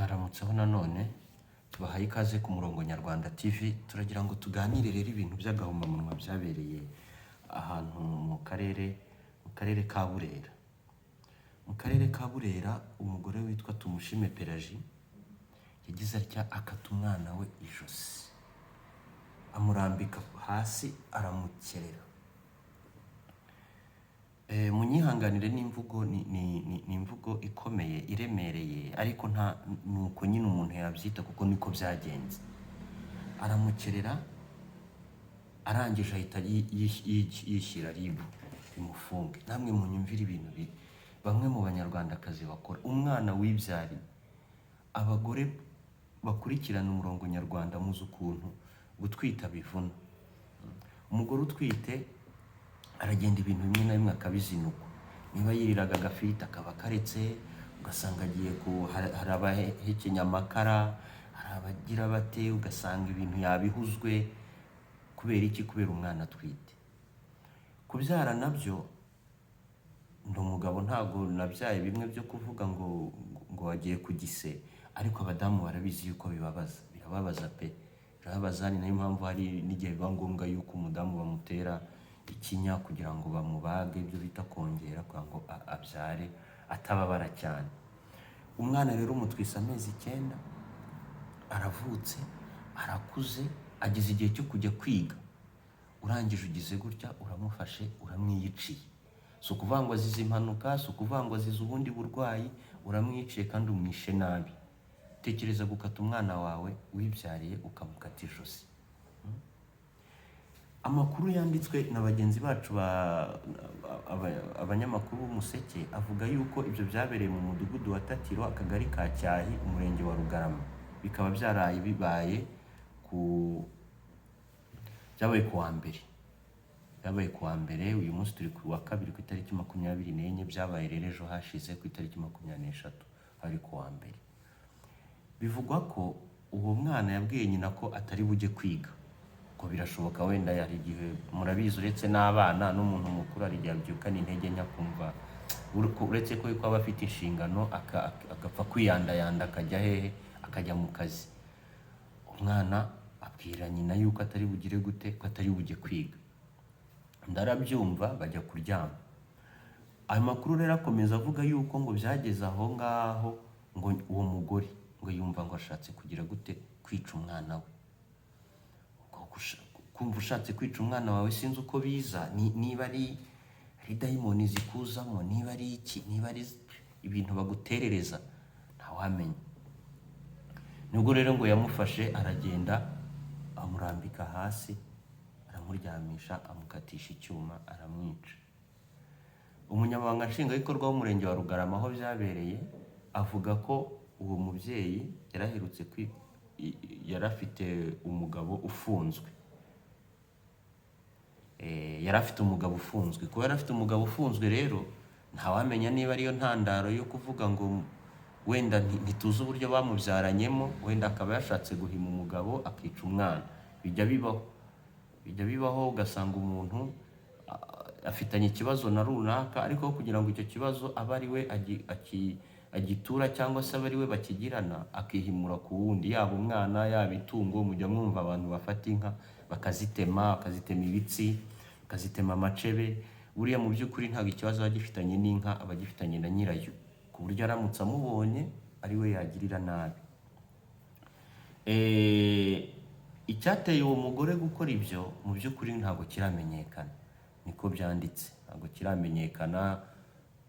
Mwaramutseho nanone, tubahaye ikaze ku Murongo Nyarwanda TV. Turagira ngo tuganire rero ibintu by'agahomamunwa byabereye ahantu mu karere ka Burera. Mu karere ka Burera, umugore witwa Tumushime Pelagie yagize atya akata umwana we ijosi, amurambika hasi, aramukerera. Munyihanganire, n'imvugo ni imvugo ikomeye, iremereye, ariko nta nuko nyine umuntu yabyita kuko niko byagenze. Aramukerera, arangije ahita yishyira RIB imufunge. Namwe munyumvire ibintu bamwe mu Banyarwandakazi bakora. Umwana wibyariye! Abagore bakurikirana Umurongo Nyarwanda muzi ukuntu gutwita bivuna. Umugore utwite aragenda, ibintu bimwe na bimwe akabizinukwa. Niba yiriraga agafiriti akaba akaretse, ugasanga agiye ku hari abahekenya amakara, hari abagira bate, ugasanga ibintu yabihuzwe. Kubera iki? Kubera umwana atwite. Kubyara nabyo, ndi umugabo, ntabwo nabyaye bimwe byo kuvuga ngo wagiye ku gise, ariko abadamu barabizi yuko bibabaza. Birababaza pe, birababaza. Ni nayo mpamvu hari n'igihe biba ngombwa yuko umudamu bamutera ikinya kugira ngo bamubage, ibyo bita kongera, kugira ngo abyare atababara cyane. Umwana rero umutwise amezi 9, aravutse, arakuze, ageze igihe cyo kujya kwiga, urangije ugize gutya uramufashe, uramwiyiciye. Si ukuvuga ngo azize impanuka, si ukuvuga ngo azize ubundi burwayi, uramwiciye kandi umwishe nabi. Tekereza gukata umwana wawe wibyariye, ukamukata ijosi. Amakuru yanditswe na bagenzi bacu ba abanyamakuru b'Umuseke avuga yuko ibyo byabereye mu mudugudu wa Tatiro, akagari ka Cyahi, umurenge wa Rugarama, bikaba byaraye bibaye ku byabaye ku wa mbere. Byabaye ku wa mbere, uyu munsi turi ku wa kabiri, ku itariki 24. Byabaye rero ejo hashize ku itariki 23, hari ku wa mbere. Bivugwa ko uwo mwana yabwiye nyina ko atari bujye kwiga, ngo birashoboka wenda hari igihe, murabizi, uretse n'abana n'umuntu mukuru hari igihe abyukana intege nke, akumva uretse ko yuko aba afite inshingano, agapfa kwiyandayanda, akajya hehe? Akajya mu kazi. Umwana abwira nyina yuko atari bugire gute, ko atari bujye kwiga. Ndarabyumva, bajya kuryama. Ayo makuru rero akomeza avuga yuko ngo byageze aho ngaho, ngo uwo mugore ngo yumva ngo ashatse kugira gute? Kwica umwana we. Ubwo kumva ushatse kwica umwana wawe, sinzi uko biza, niba ari dayimoni zikuzamo, niba ari iki, niba ari ibintu baguterereza, ntawamenya. Nibwo rero ngo yamufashe, aragenda, amurambika hasi, aramuryamisha, amukatisha icyuma, aramwica. Umunyamabanga Nshingwabikorwa w'umurenge wa Rugarama aho byabereye avuga ko uwo mubyeyi yaraherutse yari afite umugabo ufunzwe. Yari afite umugabo ufunzwe. Kuba yari afite umugabo ufunzwe rero, ntawamenya niba ariyo ntandaro yo kuvuga ngo wenda ntituzi uburyo bamubyaranyemo, wenda akaba yashatse guhima umugabo akica umwana. Bijya bibaho, bijya bibaho, ugasanga umuntu afitanye ikibazo na runaka, ariko kugira ngo icyo kibazo abe ari we agitura cyangwa se abe ari we bakigirana, akihimura ku wundi, yaba umwana, yaba itungo. Mujya mwumva abantu bafata inka bakazitema, bakazitema ibitsi, bakazitema amacebe. Buriya mu by'ukuri ntabwo ikibazo aba agifitanye n'inka, aba agifitanye na nyirayo, ku buryo aramutse amubonye ari we yagirira nabi. Icyateye uwo mugore gukora ibyo mu by'ukuri ntabwo kiramenyekana, niko byanditse, ntabwo kiramenyekana.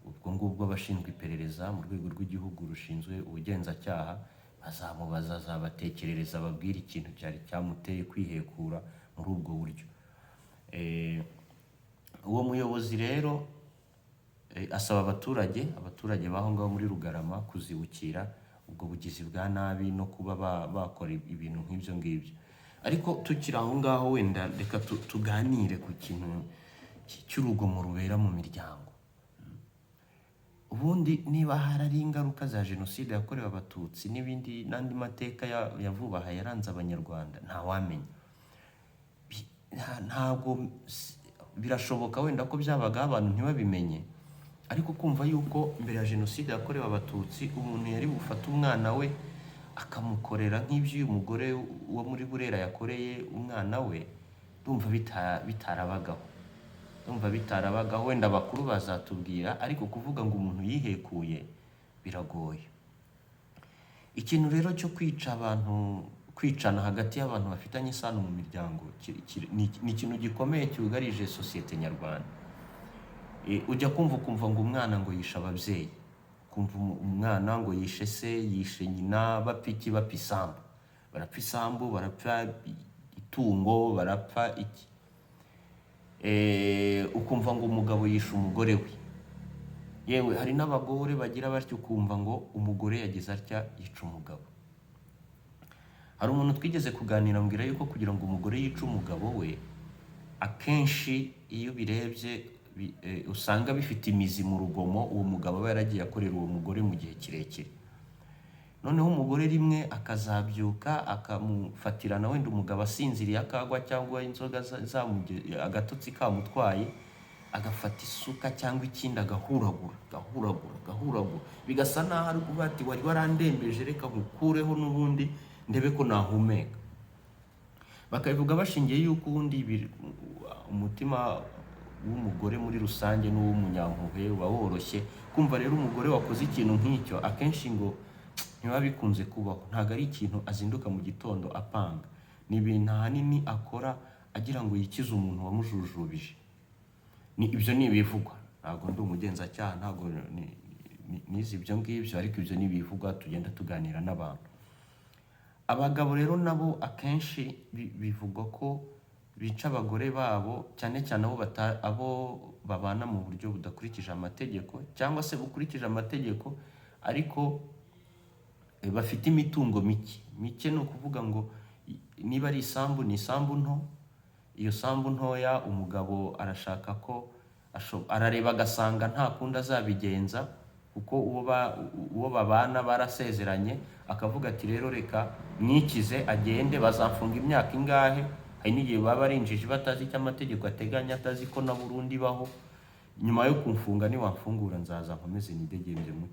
Ubwo ngubwo abashinzwe iperereza mu rwego rw'igihugu rushinzwe ubugenzacyaha bazamubaza, azabatekerereza, ababwire ikintu cyari cyamuteye kwihekura muri ubwo buryo. Uwo muyobozi rero asaba abaturage b'aho ngaho muri Rugarama kuzibukira ubwo bugizi bwa nabi no kuba bakora ibintu nk'ibyo ngibyo. Ariko tukiri aho ngaho, wenda reka tuganire ku kintu cy'urugomo rubera mu miryango. Ubundi niba hari ari ingaruka za Jenoside yakorewe Abatutsi n'ibindi n'andi mateka ya vuba aha yaranze Abanyarwanda, ntawamenya. Ntabwo birashoboka wenda ko byabagaho abantu ntibabimenye, ariko kumva yuko mbere ya Jenoside yakorewe Abatutsi umuntu yari bufate umwana we Akamukorera nk'ibyo uyu mugore wo muri Burera yakoreye umwana we, ndumva bitarabagaho, ndumva bitarabagaho. Wenda abakuru bazatubwira, ariko kuvuga ngo umuntu yihekuye biragoye. Ikintu rero cyo kwica abantu, kwicana hagati y'abantu bafitanye isano mu miryango, ni ikintu gikomeye cyugarije sosiyete nyarwanda. Ujya kumva ukumva ngo umwana ngo yishe ababyeyi, ukumva umwana ngo yishe se, yishe nyina, bapfa iki? Bapfa isambu, barapfa isambu, barapfa itungo, barapfa iki. Ukumva ngo umugabo yishe umugore we. Yewe, hari n'abagore bagira batyo, ukumva ngo umugore yagize atya yica umugabo. Hari umuntu twigeze kuganira ambwira yuko kugira ngo umugore yice umugabo we, akenshi iyo ubirebye usanga bifite imizi mu rugomo uwo mugabo aba yaragiye akorera uwo mugore mu gihe kirekire. Noneho umugore rimwe akazabyuka akamufatirana, wenda umugabo asinziriye akagwa cyangwa inzoga agatotsi kamutwaye, agafata isuka cyangwa ikindi agahuragura, agahuragura, agahuragura, bigasa naho ari kuvuga ati: "Wari warandembeje, reka nkukureho n'ubundi ndebe ko nahumeka." Bakabivuga bashingiye yuko ubundi umutima w'umugore muri rusange n'uw'umunyampuhwe uba woroshye kumva. Rero umugore wakoze ikintu nk'icyo akenshi ngo ntibiba bikunze kubaho, ntabwo ari ikintu azinduka mu gitondo apanga, ni ibintu ahanini akora agira ngo yikize umuntu wamujujubije. Ni ibyo ni ibivugwa, ntabwo ndi umugenzacyaha, ntabwo nize ibyo ngibyo, ariko ibyo ni ibivugwa tugenda tuganira n'abantu. Abagabo rero nabo akenshi bivugwa ko bica abagore babo, cyane cyane abo babana mu buryo budakurikije amategeko cyangwa se bukurikije amategeko ariko bafite imitungo mike mike. Ni ukuvuga ngo niba ari isambu, ni isambu nto. Iyo sambu ntoya umugabo arashaka ko arareba agasanga nta kundi azabigenza kuko uwo babana barasezeranye, akavuga ati: "Rero reka mwikize agende, bazamfunga imyaka ingahe?" Hari n'igihe baba ari injiji batazi icyo amategeko ateganya, atazi ko na burundu ibaho. "Nyuma yo kumfunga, niwamfungura nzaza nkomeze nidegembye mu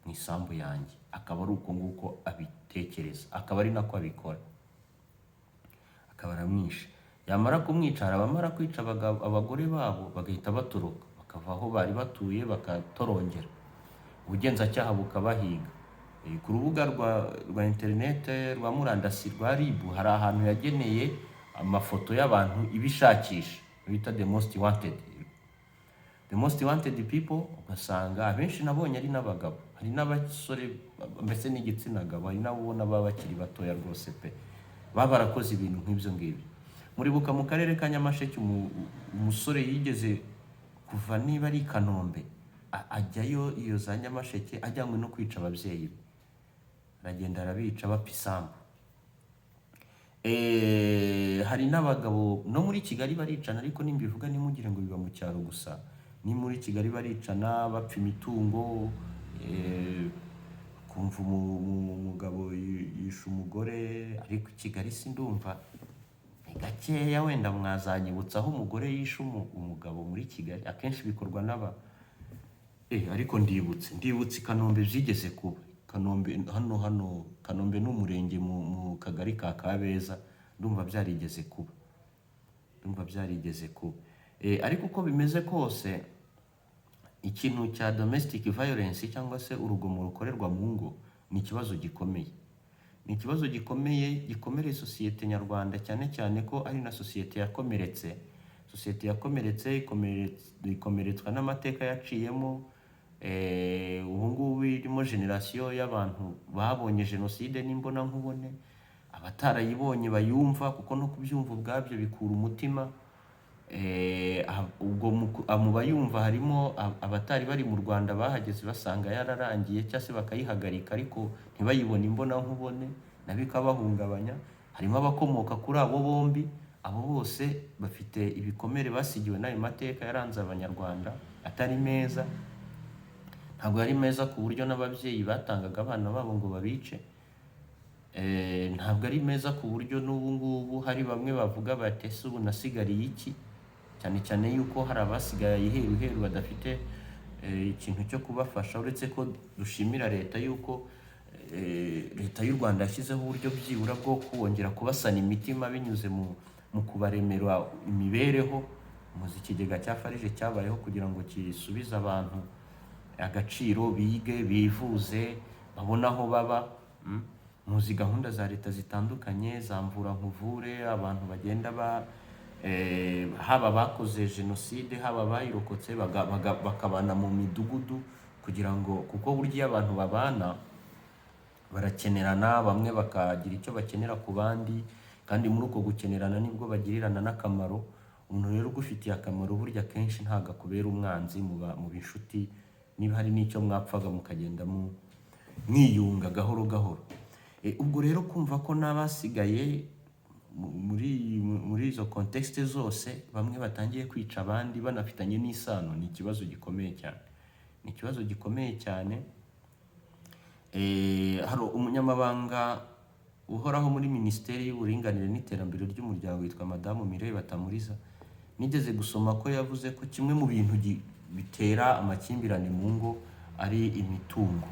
isambu yanjye." Akaba ari uko nguko abitekereza, akaba ari nako abikora, akaba aramwishe. Yamara kumwica, hari abamara kwica abagore babo bagahita batoroka, bakava aho bari batuye bakatorongera, ubugenzacyaha bukabahiga. Ku rubuga rwa interinete rwa murandasi rwa RIB hari ahantu yageneye amafoto y'abantu ibishakisha bita the most wanted, the most wanted people. Ugasanga abenshi nabonye ari n'abagabo, hari n'abasore, mbese n'igitsina gabo, hari n'abo ubona baba bakiri batoya rwose pe, baba barakoze ibintu nk'ibyo ngibyo. Muribuka mu karere ka Nyamasheke umusore yigeze kuva niba ari i Kanombe ajyayo iyo za Nyamasheke ajyanywe no kwica ababyeyi be, aragenda arabica bapfa isambu. Hari n'abagabo no muri Kigali baricana, ariko nimbivuga ntimugire ngo biba mu cyaro gusa, ni muri Kigali baricana bapfa imitungo. Kumva umugabo yishe umugore, ariko i Kigali sindumva, ni gakeya. Wenda mwazanyibutsa aho umugore yishe umugabo muri Kigali. Akenshi bikorwa n'aba ariko ndibutse i Kanombe byigeze kuba. Kanombe hano Kanombe ni umurenge mu kagari ka Kabeza, ndumva byarigeze kuba, ndumva byarigeze kuba. Ariko uko bimeze kose, ikintu cya domestic violence cyangwa se urugomo rukorerwa mu ngo ni ikibazo gikomeye, ni ikibazo gikomeye gikomereye sosiyete nyarwanda, cyane cyane ko ari na sosiyete yakomeretse, sosiyete yakomeretse ikomeretswa n'amateka yaciyemo. Ubu ngubu irimo génération y'abantu babonye jenoside n'imbonankubone, abatarayibonye bayumva, kuko no kubyumva ubwabyo bikura umutima. Ubwo mu bayumva harimo abatari bari mu Rwanda bahageze basanga yararangiye cyangwa se bakayihagarika ariko ntibayibone imbonankubone, nabo ikabahungabanya. Harimo abakomoka kuri abo bombi, abo bose bafite ibikomere basigiwe n'ayo mateka yaranze Abanyarwanda atari meza. Ntabwo yari meza ku buryo n'ababyeyi batangaga abana babo ngo babice. Ntabwo ari meza ku buryo n'ubu ngubu hari bamwe bavuga bati: "Ese ubu nasigariye iki?" Cyane cyane yuko hari abasigaye iheru heru badafite ikintu cyo kubafasha, uretse ko dushimira leta yuko leta Leta y'u Rwanda yashyizeho uburyo byibura bwo kongera kubasana imitima binyuze mu kubaremera imibereho. Muzi ikigega cya FARG cyabayeho kugira ngo gisubize abantu agaciro, bige, bivuze, babone aho baba. Muzi gahunda za leta zitandukanye za mvura nkuvure, abantu bagenda ba haba abakoze jenoside, haba abayirokotse, bakabana mu midugudu kugira ngo, kuko burya iyo abantu babana barakenerana, bamwe bakagira icyo bakenera ku bandi, kandi muri uko gukenerana nibwo bagirirana n'akamaro. Umuntu rero ugufitiye akamaro burya akenshi ntabwo akubera umwanzi, muba inshuti, niba hari n'icyo mwapfaga mukagenda mwiyunga gahoro gahoro. Ubwo rero kumva ko n'abasigaye muri izo contexte zose bamwe batangiye kwica abandi banafitanye n'isano, ni ikibazo gikomeye cyane, ni ikibazo gikomeye cyane. Hari umunyamabanga uhoraho muri Minisiteri y'Uburinganire n'Iterambere ry'Umuryango witwa Madamu Mireille Batamuriza. Nigeze gusoma ko yavuze ko kimwe mu bintu bitera amakimbirane mu ngo ari imitungo,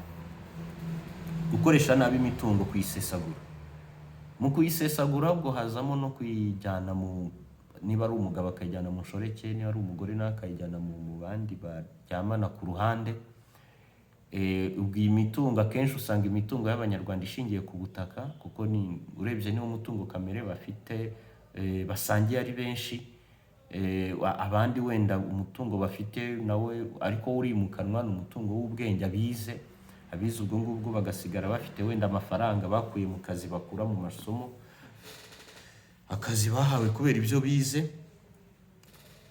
gukoresha nabi imitungo, kuyisesagura. Mu kuyisesagura ubwo hazamo no kuyijyana mu, niba ari umugabo akayijyana mu nshoreke, niba ari umugore nawe akayijyana mu bandi baryamana ku ruhande. Ubwo iyi mitungo, akenshi usanga imitungo y'Abanyarwanda ishingiye ku butaka, kuko ni urebye niwo mutungo kamere bafite, basangiye ari benshi. Abandi wenda umutungo bafite nawe ariko urimukanwa ni umutungo w'ubwenge, abize ubwo ngubwo bagasigara bafite wenda amafaranga bakuye mu kazi bakura mu masomo, akazi bahawe kubera ibyo bize.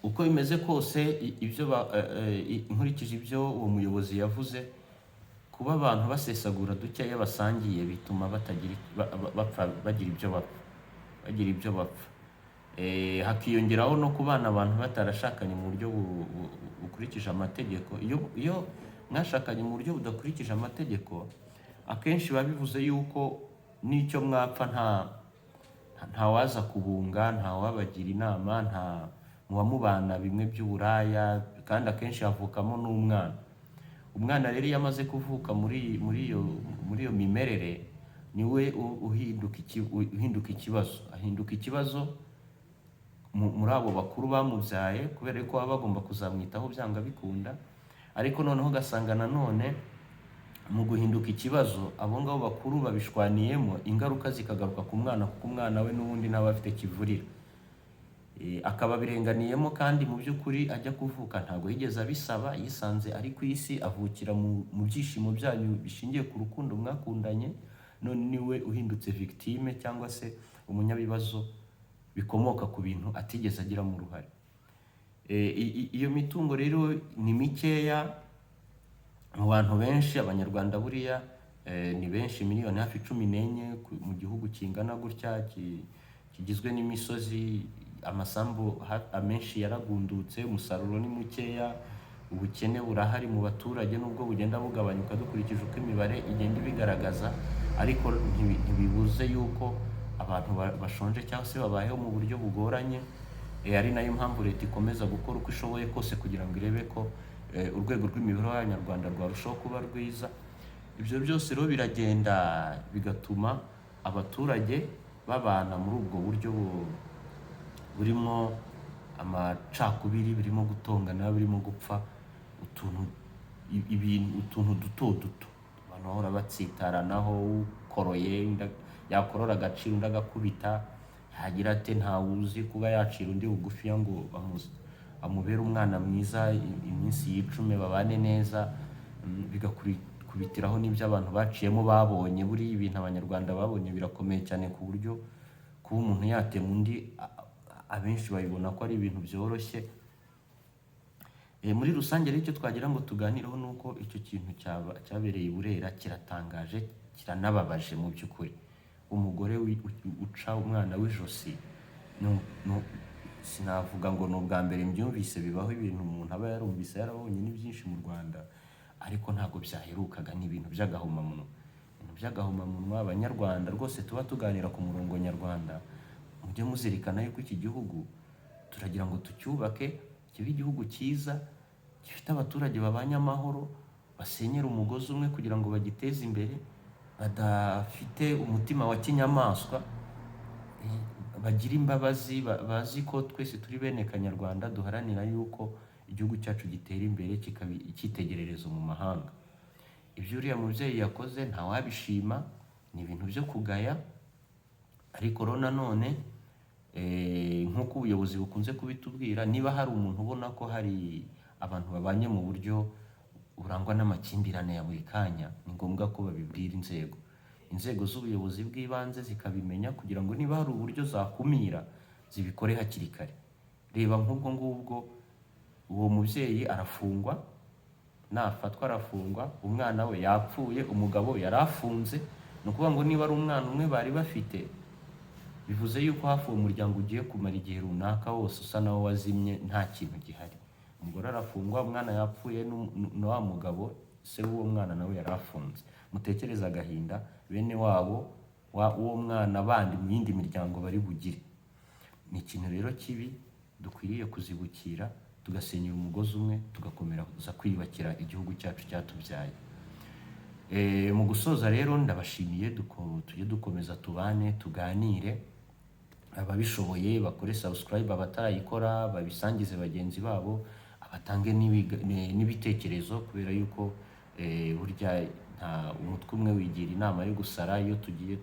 Uko bimeze kose, ibyo nkurikije ibyo uwo muyobozi yavuze, kuba abantu basesagura dukeya basangiye bituma batagira bapfa, bagira ibyo bapfa, bagira ibyo bapfa. Hakiyongeraho no kubana abantu batarashakanye mu buryo bukurikije amategeko. Iyo mwashakanye mu buryo budakurikije amategeko, akenshi biba bivuze yuko n'icyo mwapfa ntawaza kubunga, ntawabagira inama, nta muba mubana bimwe by'uburaya, kandi akenshi havukamo n'umwana. Umwana rero iyo amaze kuvuka muri iyo mimerere, niwe uhinduka ikibazo, ahinduka ikibazo muri abo bakuru bamubyaye, kubera ko baba bagomba kuzamwitaho byanga bikunda. Ariko noneho ugasanga nanone mu guhinduka ikibazo, abo ngabo bakuru babishwaniyemo, ingaruka zikagaruka ku mwana, kuko umwana we n'ubundi ntaba afite kivurira. Akaba abirenganiyemo, kandi mu by'ukuri ajya kuvuka ntabwo yigeze abisaba, yisanze ari ku isi, avukira mu byishimo byanyu bishingiye ku rukundo mwakundanye, none niwe uhindutse victime cyangwa se umunyabibazo bikomoka ku bintu atigeze agiramo uruhare. Iyo mitungo rero ni mikeya mu bantu benshi. Abanyarwanda buriya ni benshi, miliyoni hafi 14 mu gihugu kingana gutya, kigizwe n'imisozi, amasambu amenshi yaragundutse, umusaruro ni mukeya, ubukene burahari mu baturage nubwo bugenda bugabanyuka dukurikije uko imibare igenda ibigaragaza, ariko ntibibuze yuko abantu bashonje cyangwa se babayeho mu buryo bugoranye. Ari nayo mpamvu leta ikomeza gukora uko ishoboye kose kugira ngo irebe ko urwego rw'imibereho y'Abanyarwanda rwarushaho kuba rwiza. Ibyo byose rero biragenda bigatuma abaturage babana muri ubwo buryo burimo amacakubiri, birimo gutongana, birimo gupfa utuntu, ibintu, utuntu duto duto abantu bahora batsitaranaho. Ukoroye yakorora agaciro undi agakubita, yagira ate, ntawe uzi kuba yacira undi bugufiya ngo amubere umwana mwiza, iminsi yicume babane neza. Bigakubitiraho n'ibyo abantu baciyemo babonye. Buriya ibintu Abanyarwanda babonye birakomeye cyane, ku buryo kuba umuntu yatema undi abenshi babibona ko ari ibintu byoroshye. Muri rusange rero, icyo twagira ngo tuganireho ni uko icyo kintu cyabereye i Burera kiratangaje, kiranababaje mu by'ukuri. Umugore uca umwana w'ijosi, sinavuga ngo ni ubwa mbere mbyumvise, bibaho, ibintu umuntu aba yarumvise yarabonye ni byinshi mu Rwanda, ariko ntabwo byaherukaga. Ni ibintu by'agahomamunwa, ibintu by'agahomamunwa. Abanyarwanda rwose tuba tuganira ku murongo nyarwanda, mujye muzirikana yuko iki gihugu turagira ngo tucyubake kibe igihugu cyiza, gifite abaturage babanye amahoro, basenyera umugozi umwe kugira ngo bagiteze imbere. Badafite umutima wa kinyamaswa, bagira imbabazi, bazi ko twese turi bene Kanyarwanda, duharanira yuko igihugu cyacu gitera imbere, kikaba icyitegererezo mu mahanga. Ibyo uriya mubyeyi yakoze ntawabishima, ni ibintu byo kugaya. Ariko rero nanone, nk'uko ubuyobozi bukunze kubitubwira, niba hari umuntu ubona ko hari abantu babanye mu buryo burangwa n'amakimbirane ya buri kanya, ni ngombwa ko babibwira inzego z'ubuyobozi bw'ibanze, zikabimenya kugira ngo niba hari uburyo zakumira zibikore hakiri kare. Reba nk'ubwo ngubwo, uwo mubyeyi arafungwa, nafatwa arafungwa, umwana we yapfuye, umugabo yari afunze. Ni ukuvuga ngo niba ari umwana umwe bari bafite, bivuze yuko hafi uwo muryango ugiye kumara igihe runaka wose usa nawo wazimye, nta kintu gihari. Umugore arafungwa, umwana yapfuye, na wa mugabo se w'uwo mwana nawe yari afunze. Mutekereze agahinda bene wabo uwo mwana bandi mu yindi miryango bari bugire. Ni ikintu rero kibi dukwiriye kuzibukira, tugasenyera umugozi umwe, tugakomeza kwiyubakira igihugu cyacu cyatubyaye. Mu gusoza rero ndabashimiye, tujye dukomeza tubane, tuganire. Ababishoboye bakore subscribe, abatarayikora babisangize bagenzi babo, abatange n'ibitekerezo, kubera yuko burya nta umutwe umwe wigira inama yo gusara. Iyo tugiye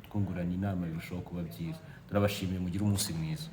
twungurana inama birushaho kuba byiza. Turabashimiye, mugire umunsi mwiza.